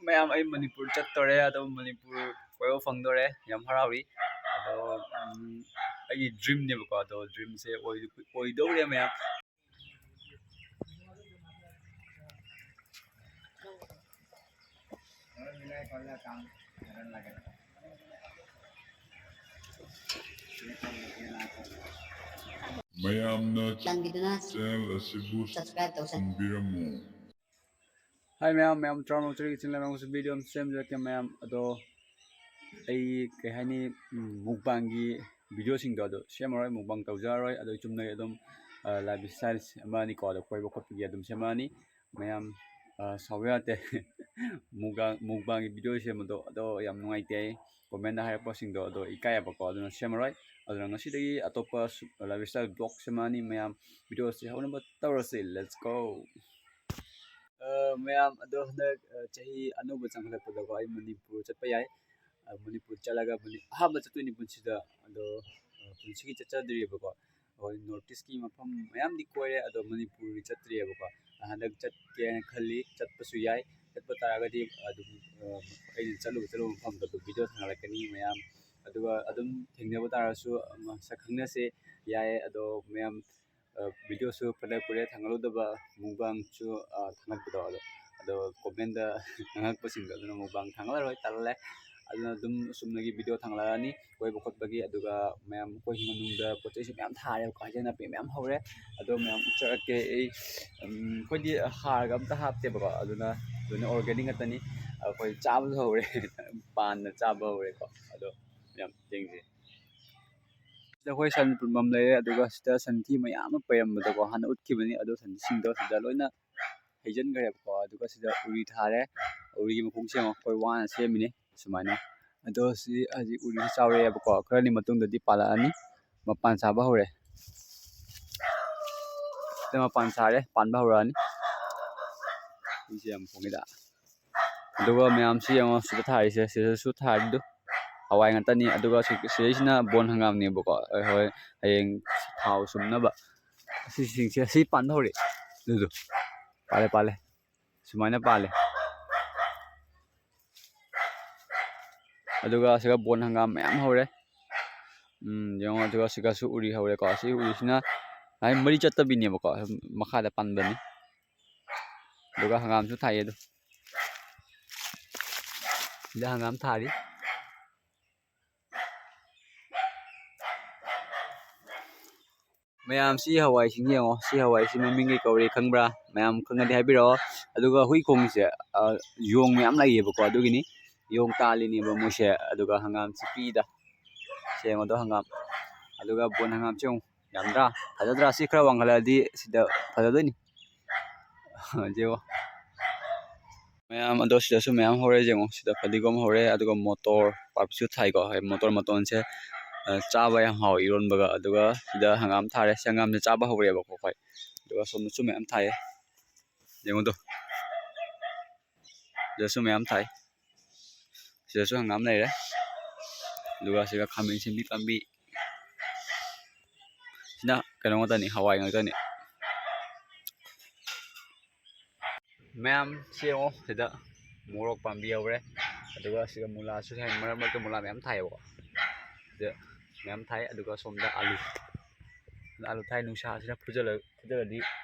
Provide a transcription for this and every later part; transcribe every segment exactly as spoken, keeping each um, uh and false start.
ꯃꯌꯥꯝ, ꯑꯩ ꯃꯅꯤꯄꯨꯔ ꯆꯠꯇꯣꯔꯦ, ꯑꯗꯣ ꯃꯅꯤꯄꯨꯔ ꯀꯣꯏꯕ ꯐꯪꯗꯣꯔꯦ, ꯌꯥꯝ ꯍꯔꯥꯎꯔꯤ꯫ ꯑꯗꯣ ꯎꯝ, ꯑꯩꯒꯤ ꯗ꯭ꯔꯤꯝꯅꯦꯕꯀꯣ, ꯑꯗꯣ ꯗ꯭ꯔꯤꯝꯁꯦ ꯑꯣꯏꯗꯧꯔꯦ ꯃꯌꯥꯝ꯫ ꯃꯌꯥꯝꯅ ꯆꯥꯟꯕꯤꯗꯨꯅ channel ꯑꯁꯤꯕꯨ subscribe ꯇꯧꯁꯟꯕꯤꯔꯝꯃꯨ꯫ ꯍꯥꯏ ꯃꯌꯥꯝ, ꯃꯌꯥꯝ ꯇꯔꯥꯃꯉꯥ ꯆꯍꯤꯒꯤ ꯆꯤꯡꯂꯦꯟ ꯃꯌꯥꯝꯁꯨ video ꯑꯃ ꯁꯦꯝꯖꯔꯛꯀꯦ ꯃꯌꯥꯝ꯫ ꯑꯗꯣ ꯑꯩ ꯀꯩ ꯍꯥꯏꯅꯤ, ꯎꯝ, mukbangꯒꯤ videoꯁꯤꯡꯗꯣ ꯑꯗꯣ ꯁꯦꯝꯃꯔꯣꯏ, mukbang ꯇꯧꯖꯔꯔꯣꯏ꯫ ꯑꯗꯣ ꯆꯨꯝꯅꯒꯤ ꯑꯗꯨꯝ, ꯑ, lifestyle ꯑꯃ ꯑꯅꯤꯀꯣ, ꯑꯗꯣ ꯀꯣꯏꯕ ꯈꯣꯠꯄꯒꯤ ꯑꯗꯨꯝ ꯁꯦꯝꯃꯛꯑꯅꯤ ꯃꯌꯥꯝ꯫ ꯑ, ꯁꯥꯎꯕ ꯌꯥꯗꯦ꯫ Mukbang, mukbangꯒꯤ video ꯁꯦꯝꯕꯗꯣ ꯑꯗꯣ ꯌꯥꯝ ꯅꯨꯡꯉꯥꯏꯇꯦ꯫ Commentꯗ ꯍꯥꯏꯔꯛꯄꯁꯤꯡꯗꯣ ꯑꯗꯣ ꯏꯀꯥꯏꯌꯦꯕꯀꯣ, ꯑꯗꯨꯅ ꯁꯦꯝꯃꯔꯣꯏ꯫ ꯑꯗꯨꯅ ꯉꯁꯤꯗꯒꯤ ꯑꯇꯣꯞꯄ ꯁꯨ-, lifestyle vlog ꯁꯦꯝꯃꯛꯑꯅꯤ ꯃꯌꯥꯝ꯫ Videoꯁꯦ ꯍꯧꯅꯕ ꯇꯧꯔꯁꯤ꯫ Let's go꯫ ꯑ, ꯃꯌꯥꯝ ꯑꯗꯣ ꯍꯟꯗꯛ, ꯑ, ꯆꯍꯤ ꯑꯅꯧꯕ ꯆꯪꯈꯠꯂꯛꯄꯗꯀꯣ ꯑꯩ ꯃꯅꯤꯄꯨꯔ ꯆꯠꯄ ꯌꯥꯏ꯫ ꯑ, ꯃꯅꯤꯄꯨꯔ ꯆꯠꯂꯒ ꯃꯅꯤ-, ꯑꯍꯥꯟꯕ ꯆꯠꯇꯣꯏꯅꯤ ꯄꯨꯟꯁꯤꯗ꯫ ꯑꯗꯣ, ꯑ, ꯄꯨꯟꯁꯤꯒꯤ ꯆꯠꯆꯗ꯭ꯔꯤꯕꯀꯣ꯫ ꯑꯩꯈꯣꯏ North Eastꯀꯤ ꯃꯐꯝ ꯃꯌꯥꯝꯗꯤ ꯀꯣꯏꯔꯦ, ꯑꯗꯣ ꯃꯅꯤꯄꯨꯔꯗꯤ ꯆꯠꯇ꯭ꯔꯤꯑꯕꯀꯣ꯫ ꯍꯟꯗꯛ ꯆꯠꯀꯦꯅ ꯈꯜꯂꯤ, ꯆꯠꯄꯁꯨ ꯌꯥꯏ꯫ ꯆꯠꯄ ꯇꯥꯔꯒꯗꯤ ꯑꯗꯨꯝ, ꯑ, ꯑꯩꯅ ꯆꯠꯂꯨꯕ ꯆꯠꯂꯨꯕ ꯃꯐꯝꯗꯣ ꯑꯗꯨꯝ video ꯊꯥꯒꯠꯂꯛꯀꯅꯤ ꯃꯌꯥꯝ꯫ ꯑꯗꯨꯒ ꯑꯗꯨꯝ ꯊꯦꯡꯅꯕ ꯇꯥꯔꯁꯨ, ꯑ, ꯃꯁꯛ ꯈꯪꯅꯁꯦ ꯌꯥꯏ꯫ ꯑꯗꯣ ꯃꯌꯥꯝ, ꯑ, videoꯁꯨ ꯐꯅ ꯀꯨꯏꯔꯦ ꯊꯥꯡꯒꯠꯂꯨꯗꯕ, mukbangꯁꯨ, ꯑ, ꯊꯥꯡꯒꯠꯄꯗꯣ꯫ ꯑꯗꯣ, ꯑꯗꯣ commentꯗ ꯉꯥꯡꯉꯛꯄꯁꯤꯡꯗꯣ, ꯑꯗꯨꯅ mukbang ꯊꯥꯡꯒꯠꯂꯔꯣꯏ, ꯇꯜꯂꯦ꯫ ꯑꯗꯨꯅ ꯑꯗꯨꯝ ꯆꯨꯝꯅꯒꯤ video ꯊꯥꯡꯒꯠꯂꯛꯑꯅꯤ, ꯀꯣꯏꯕ ꯈꯣꯠꯄꯒꯤ꯫ ꯑꯗꯨꯒ ꯃꯌꯥꯝ ꯑꯩꯈꯣꯏꯒꯤ ꯃꯅꯨꯡꯗ ꯄꯣꯠ ꯆꯩꯁꯨ ꯃꯌꯥꯝ ꯊꯥꯔꯦꯕꯀꯣ, ꯍꯩꯖꯤꯡ ꯅꯥꯄꯤ ꯃꯌꯥꯝ ꯍꯧꯔꯦ꯫ ꯑꯗꯣ ꯃꯌꯥꯝ ꯎꯠꯆꯔꯛꯀꯦ ꯑꯩ꯫ ꯎꯝ, ꯑꯩꯈꯣꯏꯗꯤ ꯍꯥꯔꯒ ꯑꯝꯇ ꯍꯥꯞꯇꯦꯕꯀꯣ, ꯑꯗꯨꯅ ꯂꯣꯏꯅ organic ꯉꯥꯛꯇꯅꯤ꯫ ꯑꯩꯈꯣꯏ ꯆꯥꯕꯁꯨ ꯍꯧꯔꯦ, ꯄꯥꯟꯅ ꯆꯥꯕ ꯍꯧꯔꯦꯀꯣ꯫ ꯑꯗꯣ ꯃꯌꯥꯝ ꯌꯦꯡꯁꯦ꯫ ꯁꯤꯗ ꯑꯩꯈꯣꯏ ꯁꯟ ꯄꯨꯟꯐꯝ ꯂꯩꯔꯦ, ꯑꯗꯨꯒ ꯁꯤꯗ ꯁꯟꯊꯤ ꯃꯌꯥꯝ ꯑꯃ ꯄꯩꯔꯝꯕꯗꯀꯣ, ꯍꯥꯟꯅ ꯎꯠꯈꯤꯕꯅꯤ꯫ ꯑꯗꯣ ꯁꯟꯊꯤꯁꯤꯡꯗꯣ ꯁꯤꯗ ꯂꯣꯏꯅ ꯍꯩꯖꯤꯟꯈ꯭ꯔꯦꯕꯀꯣ꯫ ꯑꯗꯨꯒ ꯁꯤꯗ ꯎꯔꯤ ꯊꯥꯔꯦ, ꯎꯔꯤꯒꯤ ꯃꯈꯣꯡꯁꯦ ꯌꯦꯡꯉꯣ, ꯑꯩꯈꯣꯏ ꯋꯥꯅ ꯁꯦꯝꯃꯤꯅꯦ ꯁꯨꯃꯥꯏꯅ꯫ ꯑꯗꯣ ꯁꯤ ꯍꯧꯖꯤꯛ ꯎꯔꯤꯁꯤ ꯆꯥꯎꯔꯛꯑꯦꯕꯀꯣ, ꯈꯔꯅꯤ ꯃꯇꯨꯡꯗꯗꯤ ꯄꯥꯜꯂꯛꯑꯅꯤ, ꯃꯄꯥꯟ ꯁꯥꯕ ꯍꯧꯔꯦ꯫ ꯁꯤꯗ ꯃꯄꯥꯟ ꯁꯥꯔꯦ, ꯄꯥꯟꯕ ꯍꯧꯔꯛꯑꯅꯤ꯫ ꯃꯤꯁꯦ ꯌꯥꯝ ꯈꯣꯡꯉꯤꯗ꯫ ꯑꯗꯨꯒ ꯃꯌꯥꯝꯁꯤ ꯌꯦꯡꯉꯣ, ꯁꯤꯗ ꯊꯥꯔꯤꯁꯦ, ꯁꯤꯗꯁꯨ ꯊꯥꯔꯤꯗꯨ ꯍꯋꯥꯏ ꯉꯥꯛꯇꯅꯤ꯫ ꯑꯗꯨꯒ ꯁꯤ-, ꯁꯤꯗꯩꯁꯤꯅ ꯕꯣꯟ ꯍꯪꯒꯥꯝꯅꯦꯕꯀꯣ, ꯍꯣꯏ, ꯍꯣꯏ, ꯍꯌꯦꯡ ꯊꯥꯎ ꯁꯨꯝꯅꯕ꯫ ꯑꯁꯤꯁꯤꯡꯁꯦ, ꯑꯁꯤ ꯄꯥꯟꯕ ꯍꯧꯔꯛꯑꯦ꯫ ꯑꯗꯨꯗꯣ ꯄꯥꯜꯂꯦ, ꯄꯥꯜꯂꯦ, ꯁꯨꯃꯥꯏꯅ ꯄꯥꯜꯂꯦ꯫ ꯑꯗꯨꯒ ꯁꯤꯒ ꯕꯣꯟ ꯍꯪꯒꯥꯝ ꯃꯌꯥꯝ ꯍꯧꯔꯦ꯫ ꯎꯝ, ꯌꯦꯡꯉꯣ, ꯑꯗꯨꯒ ꯁꯤꯒꯁꯨ ꯎꯔꯤ ꯍꯧꯔꯦꯀꯣ꯫ ꯁꯤ ꯎꯔꯤꯁꯤꯅ ꯍꯥꯏ ꯃꯔꯤ ꯆꯠꯇꯕꯤꯅꯦꯕꯀꯣ, ꯃꯈꯥꯗ ꯄꯥꯟꯕꯅꯤ꯫ ꯑꯗꯨꯒ ꯍꯪꯒꯥꯝꯁꯨ ꯊꯥꯏꯌꯦ ꯑꯗꯨ꯫ ꯁꯤꯗ ꯍꯪꯒꯥꯝ ꯊꯥꯔꯤ꯫ ꯃꯌꯥꯝ, ꯁꯤ ꯍꯋꯥꯏꯁꯤꯡ ꯌꯦꯡꯉꯣ꯫ ꯁꯤ ꯍꯋꯥꯏꯁꯤ ꯃꯃꯤꯡ ꯀꯩ ꯀꯧꯔꯤ ꯈꯪꯕ꯭ꯔꯥ? ꯃꯌꯥꯝ ꯈꯪꯉꯗꯤ ꯍꯥꯏꯕꯤꯔꯛꯑꯣ꯫ ꯑꯗꯨꯒ ꯍꯨꯏ ꯈꯣꯡꯉꯤꯁꯦ, ꯑ, ꯌꯣꯡ ꯃꯌꯥꯝ ꯂꯩꯌꯦꯕꯀꯣ, ꯑꯗꯨꯒꯤꯅꯤ꯫ ꯌꯣꯡ ꯇꯥꯜꯂꯤꯅꯦꯕ ꯃꯣꯏꯁꯦ꯫ ꯑꯗꯨꯒ ꯍꯪꯒꯥꯝ ꯁꯤꯄꯤꯗ ꯁꯦꯡꯉꯣꯗꯣ ꯍꯪꯒꯥꯝ꯫ ꯑꯗꯨꯒ ꯕꯣꯟ ꯍꯪꯒꯥꯝꯁꯦ ꯌꯦꯡꯉꯨ꯫ ꯌꯥꯝꯗ꯭ꯔꯥ? ꯐꯖꯗ꯭ꯔꯥ? ꯁꯤ ꯈꯔ ꯋꯥꯡꯈꯠꯂꯛꯑꯗꯤ ꯁꯤꯗ ꯐꯖꯗꯣꯏꯅꯤ꯫ ꯌꯦꯡꯉꯣ꯫ ꯃꯌꯥꯝ ꯑꯗꯣ ꯁꯤꯗꯁꯨ ꯃꯌꯥꯝ ꯍꯧꯔꯦ ꯌꯦꯡꯉꯣ꯫ ꯁꯤꯗ ꯐꯗꯤꯒꯣꯝ ꯍꯧꯔꯦ, ꯑꯗꯨꯒ ꯃꯣꯇꯣꯔ ꯄꯥꯛꯄꯤꯁꯨ ꯊꯥꯏꯀꯣ꯫ ꯍꯥꯏ ꯃꯣꯇꯣꯔ ꯃꯇꯣꯟꯁꯦ, ꯑ, ꯆꯥꯕ ꯌꯥꯝ ꯍꯥꯎꯋꯤ ꯏꯔꯣꯟꯕꯒ꯫ ꯑꯗꯨꯒ ꯁꯤꯗ ꯍꯪꯒꯥꯝ ꯊꯥꯔꯦ꯫ ꯁꯤ ꯍꯪꯒꯥꯝꯁꯦ ꯆꯥꯕ ꯍꯧꯔꯦꯕꯀꯣ ꯑꯩꯈꯣꯏ꯫ ꯑꯗꯨꯒ ꯁꯣꯝꯗꯁꯨ ꯃꯌꯥꯝ ꯊꯥꯏꯌꯦ꯫ ꯌꯦꯡꯉꯨꯗꯣ꯫ ꯁꯤꯗꯁꯨ ꯃꯌꯥꯝ ꯊꯥꯏ꯫ ꯁꯤꯗꯁꯨ ꯍꯪꯒꯥꯝ ꯂꯩꯔꯦ꯫ ꯑꯗꯨꯒ ꯁꯤꯒ ꯈꯥꯃꯦꯟ ꯑꯁꯤꯟꯕꯤ ꯄꯥꯝꯕꯤ꯫ ꯁꯤꯅ ꯀꯩꯅꯣ ꯉꯥꯛꯇꯅꯤ, ꯍꯋꯥꯏ ꯉꯥꯛꯇꯅꯤ꯫ ꯃꯌꯥꯝ ꯁꯤ ꯌꯦꯡꯉꯣ, ꯁꯤꯗ ꯃꯣꯔꯣꯛ ꯄꯥꯝꯕꯤ ꯍꯧꯔꯦ꯫ ꯑꯗꯨꯒ ꯁꯤꯗ ꯃꯨꯂꯥꯁꯨ ꯊꯥꯏ, ꯃꯔꯛ ꯃꯔꯛꯇ ꯃꯨꯂꯥ ꯃꯌꯥꯝ ꯊꯥꯏꯌꯦꯕꯀꯣ꯫ ꯁꯤꯗ ꯃꯌꯥꯝ ꯊꯥꯏ꯫ ꯑꯗꯨꯒ ꯁꯣꯝꯗ ꯑꯂꯨ, ꯑꯂꯨ ꯊꯥꯏ꯫ ꯅꯨꯡꯁꯥꯁꯤꯅ ꯐꯨꯖꯜꯂ-, ꯐꯨꯖꯜꯂꯗꯤ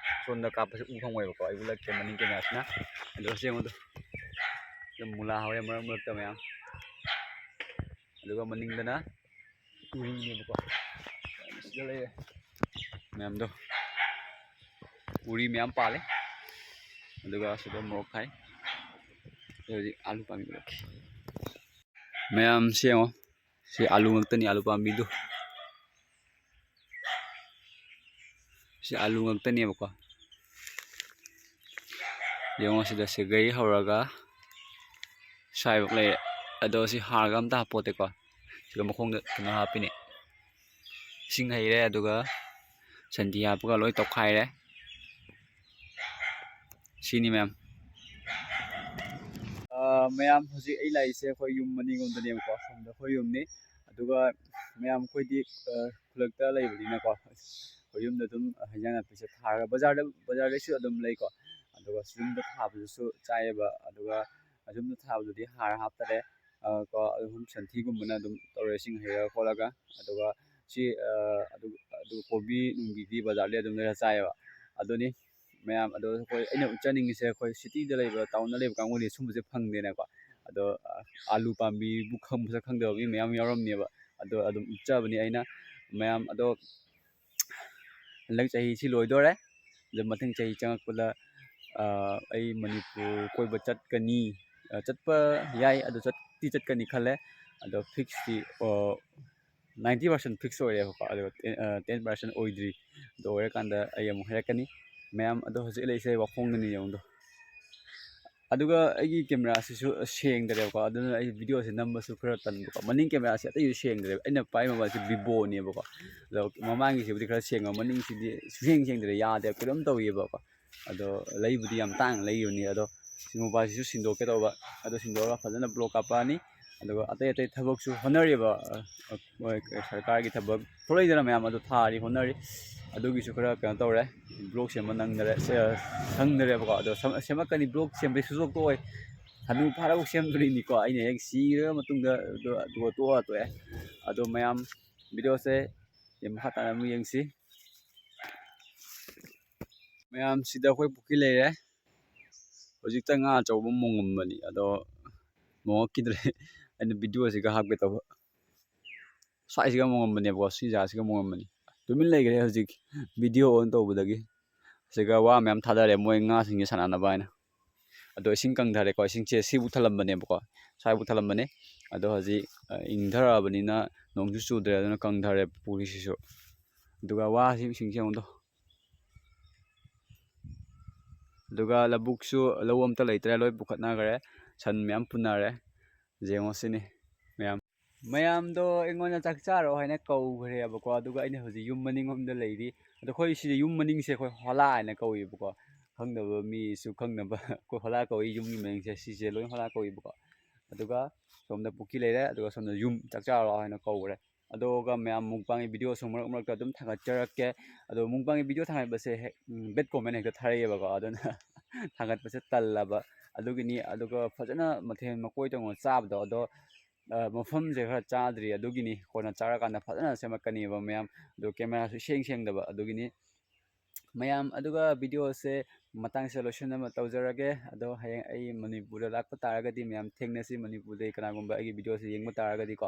ꯁꯣꯝꯗ ꯀꯥꯞꯄꯁꯨ ꯎ ꯐꯪꯉꯣꯏꯕꯀꯣ, ꯑꯩ ꯎꯠꯂꯛꯀꯦ ꯃꯅꯤꯡ ꯀꯦꯃꯦꯔꯥꯁꯤꯅ꯫ ꯑꯗꯨꯒ ꯁꯤ ꯌꯦꯡꯉꯣ ꯑꯗꯨ, ꯁꯤꯗ ꯃꯨꯂꯥ ꯍꯧꯔꯦ ꯃꯔꯛ ꯃꯔꯛꯇ ꯃꯌꯥꯝ꯫ ꯑꯗꯨꯒ ꯃꯅꯤꯡꯗꯅ ꯎꯔꯤꯅꯦꯕꯀꯣ꯫ ꯁꯤꯗ ꯂꯩꯔꯦ ꯃꯌꯥꯝꯗꯣ꯫ ꯎꯔꯤ ꯃꯌꯥꯝ ꯄꯥꯜꯂꯦ꯫ ꯑꯗꯨꯒ ꯁꯤꯗ ꯃꯣꯔꯣꯛ ꯊꯥꯏ꯫ ꯑꯗꯨ ꯍꯧꯖꯤꯛ ꯑꯥꯂꯨ ꯄꯥꯝꯕꯤ ꯎꯠꯂꯛꯀꯦ꯫ ꯃꯌꯥꯝ ꯁꯤ ꯌꯦꯡꯉꯣ꯫ ꯁꯤ ꯑꯥꯂꯨ ꯉꯥꯛꯇꯅꯤ, ꯑꯥꯂꯨ ꯄꯥꯝꯕꯤꯗꯨ꯫ ꯁꯤ ꯑꯥꯂꯨ ꯉꯥꯛꯇꯅꯦꯕꯀꯣ꯫ ꯌꯦꯡꯉꯣ ꯁꯤꯗ ꯁꯤꯒꯩ ꯍꯧꯔꯒ ꯁ꯭ꯋꯥꯏꯐꯥꯎ ꯂꯩꯔꯦ꯫ ꯑꯗꯣ ꯁꯤ ꯍꯥꯔꯒ ꯑꯝꯇ ꯍꯥꯞꯄꯣꯠꯇꯦꯀꯣ꯫ ꯁꯤꯒ ꯃꯈꯣꯡꯗ ꯀꯩꯅꯣ ꯍꯥꯞꯄꯤꯅꯦ꯫ ꯏꯁꯤꯡ ꯍꯩꯔꯦ, ꯑꯗꯨꯒ ꯁꯟꯊꯤ ꯍꯥꯞꯄꯒ ꯂꯣꯏ ꯇꯧꯈꯥꯏꯔꯦ꯫ ꯁꯤꯅꯤ ꯃꯌꯥꯝ꯫ ꯑ, ꯃꯌꯥꯝ ꯍꯧꯖꯤꯛ ꯑꯩ ꯂꯥꯛꯏꯁꯦ ꯑꯩꯈꯣꯏ ꯌꯨꯝ ꯃꯅꯤꯡꯂꯣꯝꯗꯅꯦꯕꯀꯣ꯫ ꯁꯣꯝꯗ ꯑꯩꯈꯣꯏ ꯌꯨꯝꯅꯤ꯫ ꯑꯗꯨꯒ ꯃꯌꯥꯝ ꯑꯩꯈꯣꯏꯗꯤ, ꯑ, ꯈꯨꯜꯂꯛꯇ ꯂꯩꯕꯅꯤꯅꯀꯣ꯫ ꯑꯩꯈꯣꯏ ꯌꯨꯝꯗ ꯑꯗꯨꯝ ꯍꯦꯟꯖꯥꯡ ꯅꯥꯄꯤꯁꯦ ꯊꯥꯔꯒ ꯕꯖꯥꯔꯗ, ꯕꯖꯥꯔꯗꯩꯁꯨ ꯑꯗꯨꯝ ꯂꯩꯀꯣ꯫ ꯑꯗꯨꯒ ꯌꯨꯝꯗ ꯊꯥꯕꯗꯨꯁꯨ ꯆꯥꯏꯌꯦꯕ꯫ ꯑꯗꯨꯒ ꯌꯨꯝꯗ ꯊꯥꯕꯗꯨꯗꯤ ꯍꯥꯔ ꯍꯥꯞꯇꯔꯦ꯫ ꯑ, ꯀꯣ, ꯑꯗꯨꯝ ꯁꯟꯊꯤꯒꯨꯝꯕꯅ ꯑꯗꯨꯝ ꯇꯧꯔꯦ, ꯏꯁꯤꯡ ꯍꯩꯔꯒ ꯈꯣꯠꯂꯒ꯫ ꯑꯗꯨꯒ ꯁꯤ, ꯑ, ꯑꯗꯨ, ꯑꯗꯨ ꯀꯣꯕꯤ ꯅꯨꯡꯕꯤꯗꯤ ꯕꯖꯥꯔꯗꯩ ꯑꯗꯨꯝ ꯂꯩꯔ ꯆꯥꯏꯌꯦꯕ꯫ ꯑꯗꯨꯅꯤ ꯃꯌꯥꯝ꯫ ꯑꯗꯣ ꯑꯩꯈꯣꯏ, ꯑꯩꯅ ꯎꯠꯆꯅꯤꯡꯉꯤꯁꯦ, ꯑꯩꯈꯣꯏ cityꯗ ꯂꯩꯕ, townꯗ ꯂꯩꯕ ꯀꯥꯡꯕꯨꯗꯤ ꯁꯨꯝꯕꯁꯦ ꯐꯪꯗꯦꯅꯀꯣ꯫ ꯑꯗꯣ, ꯑ, ꯑꯥꯂꯨ ꯄꯥꯝꯕꯤꯕꯨ ꯈꯪꯕꯁꯨ ꯈꯪꯗꯕ ꯃꯤ ꯃꯌꯥꯝ ꯌꯥꯎꯔꯝꯅꯦꯕ꯫ ꯑꯗꯣ ꯑꯗꯨꯝ ꯎꯠꯆꯕꯅꯤ ꯑꯩꯅ꯫ ꯃꯌꯥꯝ, ꯑꯗꯣ ꯍꯟꯗꯛ ꯆꯍꯤꯁꯤ ꯂꯣꯏꯗꯣꯔꯦ꯫ ꯑꯗꯣ ꯃꯊꯪ ꯆꯍꯤ ꯆꯪꯉꯛꯄꯗ, ꯑ, ꯑꯩ ꯃꯅꯤꯄꯨꯔ ꯀꯣꯏꯕ ꯆꯠꯀꯅꯤ꯫ ꯑ, ꯆꯠꯄ ꯌꯥꯏ, ꯑꯗꯣ ꯆꯠꯇꯤ ꯆꯠꯀꯅꯤ ꯈꯜꯂꯦ꯫ ꯑꯗꯣ fixꯇꯤ, ꯑ, ninety percent fix ꯑꯣꯏꯔꯦꯕꯀꯣ꯫ ꯑꯗꯣ ten, ꯑ, ten percent ꯑꯣꯏꯗ꯭ꯔꯤ꯫ ꯑꯗꯣ ꯑꯣꯏꯔꯀꯥꯟꯗ ꯑꯩ ꯑꯃꯨꯛ ꯍꯥꯏꯔꯛꯀꯅꯤ꯫ ꯃꯌꯥꯝ, ꯑꯗꯣ ꯍꯧꯖꯤꯛ ꯂꯩꯔꯤꯁꯦ ꯋꯥꯈꯣꯡꯗꯅꯤ ꯌꯦꯡꯉꯨꯗꯣ꯫ ꯑꯗꯨꯒ ꯑꯩꯒꯤ cameraꯁꯤꯁꯨ ꯁꯦꯡꯗ꯭ꯔꯦꯕꯀꯣ, ꯑꯗꯨꯅ ꯑꯩ videoꯁꯦ ꯅꯝꯕꯁꯨ ꯈꯔ ꯇꯟꯕꯀꯣ꯫ ꯃꯅꯤꯡ cameraꯁꯦ ꯑꯇꯩꯁꯨ ꯁꯦꯡꯗ꯭ꯔꯦꯕ, ꯑꯩꯅ ꯄꯥꯏ mobileꯁꯦ Vivoꯅꯦꯕꯀꯣ꯫ ꯑꯗꯣ ꯃꯃꯥꯡꯒꯤꯁꯤꯕꯨꯗꯤ ꯈꯔ ꯁꯦꯡꯉ, ꯃꯅꯤꯡꯁꯤꯗꯤ ꯁꯨꯡꯁꯦꯡ ꯁꯦꯡꯗ꯭ꯔꯦ, ꯌꯥꯗꯦꯕ, ꯀꯩꯅꯣꯝ ꯇꯧꯏꯌꯦꯕꯀꯣ꯫ ꯑꯗꯣ ꯂꯩꯕꯨꯗꯤ ꯌꯥꯝ ꯇꯥꯡꯅ ꯂꯩꯕꯅꯤ, ꯑꯗꯣ ꯁꯤ mobileꯁꯤꯁꯨ ꯁꯤꯟꯗꯣꯛꯀꯦ ꯇꯧꯕ꯫ ꯑꯗꯣ ꯁꯤꯟꯗꯣꯛꯑꯒ ꯐꯖꯅ vlog ꯀꯥꯞꯄꯛꯑꯅꯤ꯫ ꯑꯗꯨꯒ ꯑꯇꯩ ꯑꯇꯩ ꯊꯕꯛꯁꯨ ꯍꯣꯠꯅꯔꯤꯕ, ꯑ, ꯑ, ꯃꯣꯏ ꯁꯔꯀꯥꯔꯒꯤ ꯊꯕꯛ ꯊꯣꯛꯂꯛꯏꯗꯅ ꯃꯌꯥꯝ, ꯑꯗꯨ ꯊꯥꯔꯤ, ꯍꯣꯠꯅꯔꯤ꯫ ꯑꯗꯨꯒꯤꯁꯨ ꯈꯔ ꯀꯩꯅꯣ ꯇꯧꯔꯦ, vlog ꯁꯦꯝꯕ ꯅꯪꯗꯔꯦ, ꯁꯦ-, ꯁꯪꯗꯔꯦꯕꯀꯣ꯫ ꯑꯗꯣ ꯁꯦꯝ-, ꯁꯦꯝꯃꯛꯀꯅꯤ, vlog ꯁꯦꯝꯕꯩ ꯁꯨꯡꯇꯣꯛ ꯇꯣꯛꯑꯣꯏ꯫ ꯍꯅꯨ ꯐꯥꯔꯕꯧ ꯁꯦꯝꯗꯣꯔꯤꯅꯤꯀꯣ, ꯑꯩꯅ ꯍꯦꯛ ꯁꯤꯔꯕ ꯃꯇꯨꯡꯗ ꯑꯗꯨ, ꯑꯗꯨꯒ ꯇꯣꯛꯑ ꯇꯣꯛꯑꯦ꯫ ꯑꯗꯣ ꯃꯌꯥꯝ, videoꯁꯦ ꯃꯈꯥ ꯇꯥꯅ ꯑꯃꯨꯛ ꯌꯦꯡꯁꯤ꯫ ꯃꯌꯥꯝ, ꯁꯤꯗ ꯑꯩꯈꯣꯏ ꯄꯨꯈ꯭ꯔꯤ ꯂꯩꯔꯦ꯫ ꯍꯧꯖꯤꯛꯇ ꯉꯥ ꯑꯆꯧꯕ ꯑꯃ ꯃꯣꯡꯉꯝꯕꯅꯤ, ꯑꯗꯣ ꯃꯣꯡꯉꯛꯈꯤꯗ꯭ꯔꯦ꯫ ꯑꯩꯅ videoꯁꯤꯒ ꯍꯥꯞꯀꯦ ꯇꯧꯕ꯫ ꯁ꯭ꯋꯥꯏꯁꯤꯒ ꯃꯣꯡꯉꯝꯕꯅꯦꯕꯀꯣ, ꯁꯤ ꯖꯒꯥꯁꯤꯒ ꯃꯣꯡꯉꯝꯕꯅꯤ꯫ ꯇꯨꯃꯤꯟ ꯂꯩꯈ꯭ꯔꯦ ꯍꯧꯖꯤꯛ, video on ꯇꯧꯕꯗꯒꯤ꯫ ꯁꯤꯒ ꯋꯥ ꯃꯌꯥꯝ ꯊꯥꯗꯔꯦ, ꯃꯣꯏ ꯉꯥꯁꯤꯡꯁꯦ ꯁꯥꯟꯅꯅꯕ ꯍꯥꯏꯅ꯫ ꯑꯗꯣ ꯏꯁꯤꯡ ꯀꯪꯊꯔꯦꯀꯣ, ꯏꯁꯤꯡꯁꯦ ꯁꯤꯕꯨ ꯊꯜꯂꯝꯕꯅꯦꯕꯀꯣ, ꯁ꯭ꯋꯥꯏꯕꯨ ꯊꯜꯂꯝꯕꯅꯦ꯫ ꯑꯗꯣ ꯍꯧꯖꯤꯛ, ꯑ, ꯏꯪꯊꯔꯛꯑꯕꯅꯤꯅ ꯅꯣꯡꯁꯨ ꯆꯨꯗ꯭ꯔꯦ, ꯑꯗꯨꯅ ꯀꯪꯊꯔꯦ ꯄꯨꯈ꯭ꯔꯤꯁꯤꯁꯨ꯫ ꯑꯗꯨꯒ ꯋꯥꯁꯤ ꯏꯁꯤꯡꯁꯦ ꯌꯦꯡꯉꯨꯗꯣ꯫ ꯑꯗꯨꯒ ꯂꯧꯕꯨꯛꯁꯨ, ꯂꯧ ꯑꯝꯇ ꯂꯩꯇ꯭ꯔꯦ, ꯂꯣꯏ ꯄꯨꯈꯠꯅꯈ꯭ꯔꯦ, ꯁꯟ ꯃꯌꯥꯝ ꯄꯨꯅꯔꯦ꯫ ꯌꯦꯡꯉꯣ ꯁꯤꯅꯤ ꯃꯌꯥꯝ꯫ ꯃꯌꯥꯝꯗꯣ ꯑꯩꯉꯣꯟꯗ ꯆꯥꯛ ꯆꯥꯔꯣ ꯍꯥꯏꯅ ꯀꯧꯈ꯭ꯔꯦꯕꯀꯣ, ꯑꯗꯨꯒ ꯑꯩꯅ ꯍꯧꯖꯤꯛ ꯌꯨꯝ ꯃꯅꯤꯡꯂꯣꯝꯗ ꯂꯩꯔꯤ꯫ ꯑꯗꯣ ꯑꯩꯈꯣꯏ ꯁꯤꯗ ꯌꯨꯝ ꯃꯅꯤꯡꯁꯦ ꯑꯩꯈꯣꯏ ꯍꯣꯂꯥ ꯍꯥꯏꯅ ꯀꯧꯏꯕꯀꯣ, ꯈꯪꯗꯕ ꯃꯤꯁꯨ ꯈꯪꯅꯕ ꯑꯩꯈꯣꯏ ꯍꯣꯂꯥ ꯀꯧꯏ, ꯌꯨꯝꯒꯤ ꯃꯅꯤꯡꯁꯦ, ꯁꯤꯁꯦ ꯂꯣꯏ ꯍꯣꯂꯥ ꯀꯧꯏꯕꯀꯣ꯫ ꯑꯗꯨꯒ ꯁꯣꯝꯗ ꯄꯨꯈ꯭ꯔꯤ ꯂꯩꯔꯦ, ꯑꯗꯨꯒ ꯁꯣꯝꯗ ꯌꯨꯝ ꯆꯥꯛ ꯆꯥꯔꯣ ꯍꯥꯏꯅ ꯀꯧꯈ꯭ꯔꯦ꯫ ꯑꯗꯨꯒ ꯃꯌꯥꯝ mukbangꯒꯤ videoꯁꯨ ꯃꯔꯛ ꯃꯔꯛꯇ ꯑꯗꯨꯝ ꯊꯥꯒꯠꯆꯔꯛꯀꯦ꯫ ꯑꯗꯣ mukbangꯒꯤ video ꯊꯥꯒꯠꯄꯁꯦ ꯍꯦꯛ, ꯎꯝ, bad comment ꯍꯦꯛꯇ ꯊꯥꯔꯛꯑꯦꯕꯀꯣ, ꯑꯗꯨꯅ ꯊꯥꯒꯠꯄꯁꯦ ꯇꯜꯂꯕ꯫ ꯑꯗꯨꯒꯤꯅꯤ꯫ ꯑꯗꯨꯒ ꯐꯖꯅ ꯃꯊꯦꯜ ꯃꯀꯣꯏ ꯇꯧꯅ ꯆꯥꯕꯗꯣ, ꯑꯗꯣ ꯃꯐꯝꯁꯦ ꯈꯔ ꯆꯥꯗ꯭ꯔꯤ, ꯑꯗꯨꯒꯤꯅꯤ꯫ ꯀꯣꯟꯅ ꯆꯥꯔꯀꯥꯟꯗ ꯐꯖꯅ ꯁꯦꯝꯃꯛꯀꯅꯦꯕ ꯃꯌꯥꯝ꯫ ꯑꯗꯣ ꯀꯦꯃꯦꯔꯥꯁꯨ ꯏꯁꯦꯡ ꯁꯦꯡꯗꯕ, ꯑꯗꯨꯒꯤꯅꯤ꯫ ꯃꯌꯥꯝ, ꯑꯗꯨꯒ ꯚꯤꯗꯤꯑꯣꯁꯦ ꯃꯇꯥꯡꯁꯤꯗ ꯂꯣꯏꯁꯤꯟꯅꯕ ꯇꯧꯖꯔꯒꯦ꯫ ꯑꯗꯣ ꯍꯌꯦꯡ ꯑꯩ ꯃꯅꯤꯄꯨꯔꯗ ꯂꯥꯛꯄ ꯇꯥꯔꯒꯗꯤ, ꯃꯌꯥꯝ ꯊꯦꯡꯅꯁꯤ꯫ ꯃꯅꯤꯄꯨꯔꯗꯒꯤ ꯀꯅꯥꯒꯨꯝꯕ ꯑꯩꯒꯤ ꯚꯤꯗꯤꯑꯣꯁꯦ ꯌꯦꯡꯕ ꯇꯥꯔꯒꯗꯤꯀꯣ꯫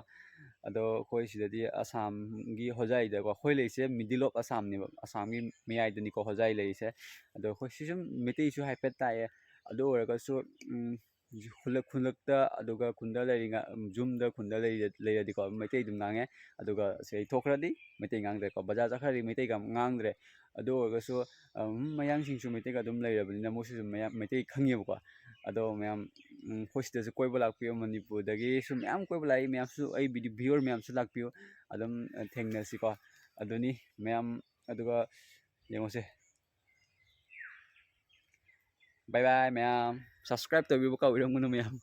ꯑꯗꯣ ꯑꯩꯈꯣꯏ ꯁꯤꯗꯗꯤ ꯑꯁꯥꯝꯒꯤ ꯍꯣꯖꯥꯏꯗꯀꯣ, ꯑꯩꯈꯣꯏ ꯂꯩꯔꯤꯁꯦ middle of ꯑꯁꯥꯝꯅꯦꯕ, ꯑꯁꯥꯝꯒꯤ ꯃꯌꯥꯏꯗꯅꯤꯀꯣ ꯍꯣꯖꯥꯏ ꯂꯩꯔꯤꯁꯦ꯫ ꯑꯗꯣ ꯑꯩꯈꯣꯏ ꯁꯤ ꯁꯨꯝ ꯃꯩꯇꯩꯁꯨ ꯍꯥꯏꯐꯦꯠ ꯇꯥꯛꯑꯦ꯫ ꯑꯗꯨ ꯑꯣꯏꯔꯒꯁꯨ ꯈꯨꯜꯂꯛ ꯈꯨꯜꯂꯛꯇ, ꯑꯗꯨꯒ ꯈꯨꯟꯗ ꯂꯩꯔꯤꯉ ꯌꯨꯝꯗ ꯈꯨꯟꯗ ꯂꯩꯔꯗꯤꯀꯣ, ꯃꯩꯇꯩ ꯑꯗꯨꯝ ꯉꯥꯡꯉꯦ꯫ ꯑꯗꯨꯒ ꯁꯤꯗꯩ ꯊꯣꯛꯈ꯭ꯔꯗꯤ ꯃꯩꯇꯩ ꯉꯥꯡꯗ꯭ꯔꯦꯀꯣ, ꯕꯖꯥꯔ ꯆꯠꯈ꯭ꯔꯗꯤ ꯃꯩꯇꯩꯒ ꯉꯥꯡꯗ꯭ꯔꯦ꯫ ꯑꯗꯨ ꯑꯣꯏꯔꯒꯁꯨ ꯃꯌꯥꯡꯁꯤꯡꯁꯨ ꯃꯩꯇꯩꯒ ꯑꯗꯨꯝ ꯂꯩꯔꯕꯅꯤꯅ, ꯃꯣꯏꯁꯨ ꯑꯗꯨꯝ ꯃꯩꯇꯩ ꯈꯪꯉꯦꯕꯀꯣ꯫ ꯑꯗꯣ ꯃꯌꯥꯝ, ꯑꯩꯈꯣꯏ ꯁꯤꯗꯁꯨ ꯀꯣꯏꯕ ꯂꯥꯛꯄꯤꯌꯣ꯫ ꯃꯅꯤꯄꯨꯔꯗꯒꯤꯁꯨ ꯃꯌꯥꯝ ꯀꯣꯏꯕ ꯂꯥꯛꯏ꯫ ꯃꯌꯥꯝꯁꯨ, ꯑꯩ ꯚꯤꯗꯤꯑꯣ ꯚ꯭ꯌꯨꯋꯔ ꯃꯌꯥꯝꯁꯨ ꯂꯥꯛꯄꯤꯌꯨ꯫ ꯑꯗꯨꯝ ꯊꯦꯡꯅꯁꯤꯀꯣ꯫ ꯑꯗꯨꯅꯤ ꯃꯌꯥꯝ꯫ ꯑꯗꯨꯒ ꯌꯦꯡꯉꯨꯁꯦ꯫ Bye bye ꯃꯌꯥꯝ꯫ Subscribe ꯇꯧꯕꯤꯕ ꯀꯥꯎꯕꯤꯔꯝꯒꯅꯨ ꯃꯌꯥꯝ꯫